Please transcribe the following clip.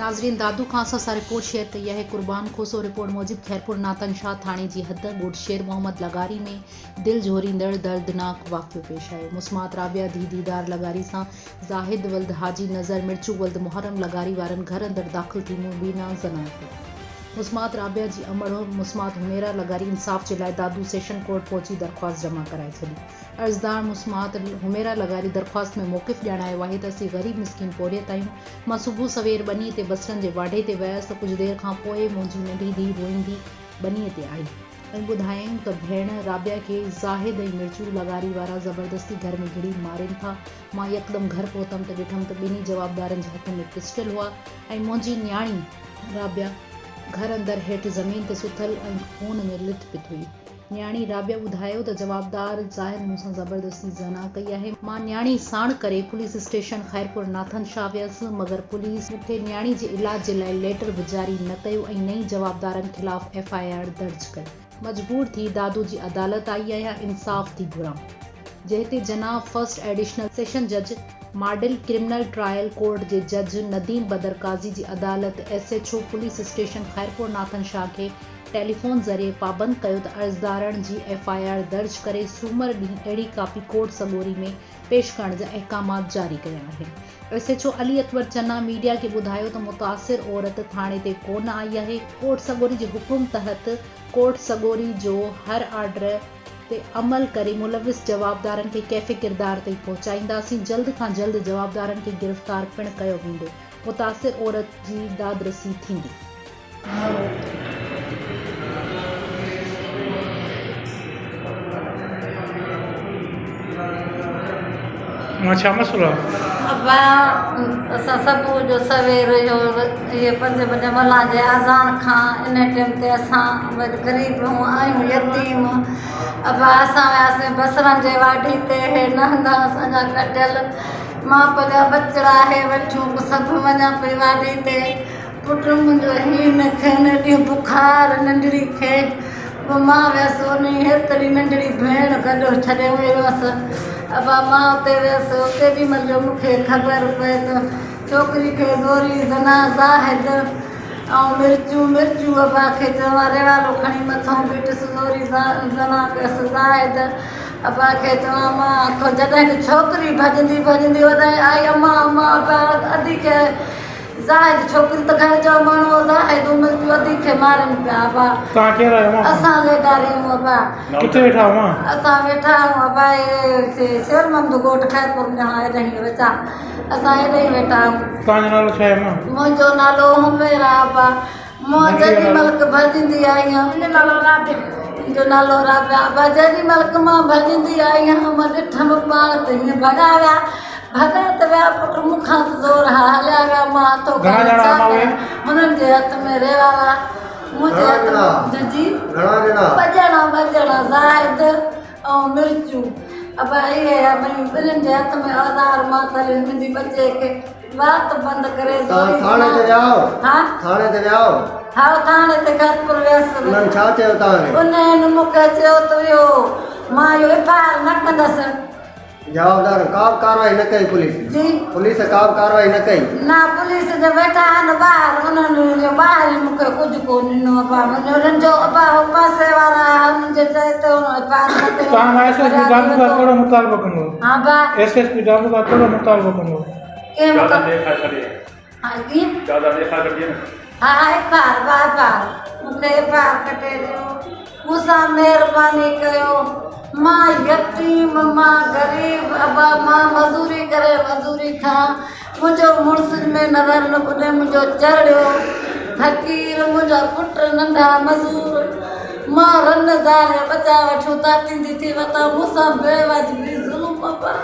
ناظرين دادو کان اسان سان رپورٽ شيئر ڪئي آهي قربان کوسو رپورٽ موجب خيرپور ناتن شاهه ٿاڻي جي حد ڳوٺ شير محمد لغاري ۾ دل جهوريندڙ دردناڪ واقعو پيش آيو مسمات رابعه ڌي ديدار لغاري سان زاهد ولد حاجي نظر مرچو ولد محرم لغاري وارن گهر اندر داخل ٿي مبينا زنا ڪئي مسمات رابعه جي امڙ مسمات حميرا لغاري انصاف جي لاء دادو سيشن ڪورٽ پهچي درخواست جمع ڪرائي ڇڏي. عرضدار مسمات حميرا لغاري درخواست ۾ موقف ڄاڻايو آهي ته اسين غريب مسڪين پورهيت آهيون، مان صبح سوير ٻنيء تي بصرن جي واڍي تي ويس ته ڪجهه دير کان پوء منهنجي ننڍي ڌيء روئيندي ٻنيء تي آئي ۽ ٻڌايائين ته ڀيڻ رابعه کي زاهد ۽ مرچو لغاري وارا زبردستي گهر ۾ گهڙي مارين ٿا، مان يڪدم گهر پهتم ته ڏٺم ته ٻنهي جوابدارن جي هٿن ۾ پسٽل هئا ۽ منهنجي نياڻي رابعه گهر اندر هيٺ زمين تي ستل ۽ خون ۾ لٿ پٿ هئي. نياڻي رابعه ٻڌايو ته جوابدار زاهد مون سان زبردستي زنا ڪئي آهي، مان نياڻي ساڻ ڪري پوليس اسٽيشن خيرپور ناٿن شاهه ويس مگر پوليس مون کي نياڻي جي علاج جي لاء ليٽر به جاري نه ڪيو ۽ نه ئي جوابدارن خلاف ايف I R درج ڪئي، مجبور ٿي دادو جي عدالت آئي آهيان انصاف ٿي گهران. جنهن تي جناب فرسٽ ايڊيشنل سيشن جج ماڊل ڪرمنل ٽرائل ڪورٽ جي جج نديم بدر قاضي جي عدالت S H O police station Khairpur Nathan Shah کي ٽيليفون ذريعي پابند ڪيو ته عرضدارڻ جي ايف I R درج ڪري سومر ڏينهن اهڙي ڪاپي ڪورٽ سڳوري ۾ پيش ڪرڻ جا احڪامات جاري ڪيا آهن. S H O Ali Akbar Channa media کي ٻڌايو ته متاثر عورت ٿاڻي تي ڪو نه آئي آهي، ڪورٽ سڳوري جي حڪم تحت ڪورٽ سڳوري جو هر آرڊر تي عمل ڪري ملوث جوابدارن کي ڪيفي ڪردار تائين پهچائينداسين، جلد کان جلد جوابدارن کي گرفتار پڻ ڪيو ويندو، متاثر عورت جي دادرسي ٿيندي. مان ڇا مسئلو آ؟ ابا اسان صبح جو سوير جو اهي پنج بجي ملان جي اذان کان ان ٽيم تي اسان غريب آهيون يتيم ابا اسان وياسين بصرن جي واڍي تي هي نهندا اسان جا ڪٽيل مان پنهنجا ٻچڙا هي وٺيون سڀ وڃان پئي واڍي تي پٽ منهنجو هين کي ان ڏينهن بخار ننڍڙي کي پوء مان ويس انهي هيتري ننڍڙي ڀيڻ گڏ ڇڏي ويس ابا مان اتي ويس ڪيڏي مهل جو مون کي خبر پئي ته ڇوڪري کي زوري زنا زاهد ۽ مرچون مرچون ابا کي چوان ريوالو کڻي مٿئون بيٺس زوري زنا ڪيس زاهد ابا کي چوان مان آکو جڏهن به ڇوڪري ڀڄندي ڀڄندي اوڏانهن آئي امان امان ابا ادي کي زاهد ڇوڪري ته گهر جو ماڻهو هو زاهد عمر جو ادي کي مارين پيا ابا. توهان ڪير آهيو امان؟ اسان ليڊاري آهيون ابا. ڪٿي ويٺا آهيو امان؟ اسان ويٺا آهيون ابا هي شير محمد ڳوٺ خيرپور ۾ ها هيڏانهن ويٺا اسان هيڏانهن ويٺا آهيون. توهان جو نالو ڇا آهي امان؟ منهنجو نالو حميرا ابا. مان جيڏي مهل ڀڄندي آئي آهيان. منهنجو نالو رابعه. منهنجو نالو رابعه ابا جيڏي مهل مان ڀڄندي آئي آهيان مان ڏٺم پاڻ ته هيئن ڀڳا ويا. ڀڳا ته ويا پٽ مون کان ته زور ها هليا ويا مان هٿو گهڻا کڻي ڄڻا ڇا امان ڪيان اهي؟ هنن جي هٿ ۾ ريوا هئا منهنجي گهڻا هٿ ڄڻا؟ ۾ جي گهڻا ڄڻا؟ ٻه ڄڻا ٻه ڄڻا زاهد ۽ مرچون ابا اهي هيا ٻئي ٻنهين جي هٿ ۾ اوزار مان ته هلي منهنجي ٻچي کي وات بند ڪري توهان زوري ٿاڻي تي ويا آهيو؟ ها ٿاڻي تي ويا آهيو؟ ها ٿاڻي تي خيرپور ويس. انهن ڇا چيو توهان کي؟ انهن مون کي چيو ته اهو مان اهو ايف I R نه ڪندس. جوابدار ڪا به ڪارروائي نه ڪئي پوليس جي پوليس ڪا به ڪارروائي نه ڪئي. نه پوليس جا ويٺا آهن ٻاهر انهن جو ٻاهر ئي مون کي ڪجهه ڪو ڏنو ابا منهنجو رنجو ابا هو پاسي وارا ها انهن جي چئي تي هن ايف I R نه ڪيو توهان ايس ايس پي دادو کان ڪهڙو مطالبو ڪندو؟ ها با ايس ايس پي دادو کان ڪهڙو مطالبو ڪندو؟ ڪنهن زياده ڏيکار ڇڏي. ها ڪيئن؟ زياده ڏيکار ڪڍي نه. ها ها ايف I R با ايف I R مون کي ايف I R ڪٽي ڏيو مون سان مهرباني ڪيو مان يتيم مان غريب ابا مان مزوري ڪري مزوري کان منهنجو مڙس ۾ نظر نه ٻڏي منهنجو چرڙيو فقير منهنجا پٽ ننڍا مزور مان رن زال جا ٻچا وٺيون تاتيندي ٿي وتان مون سان بي واجبي ظلم ابا.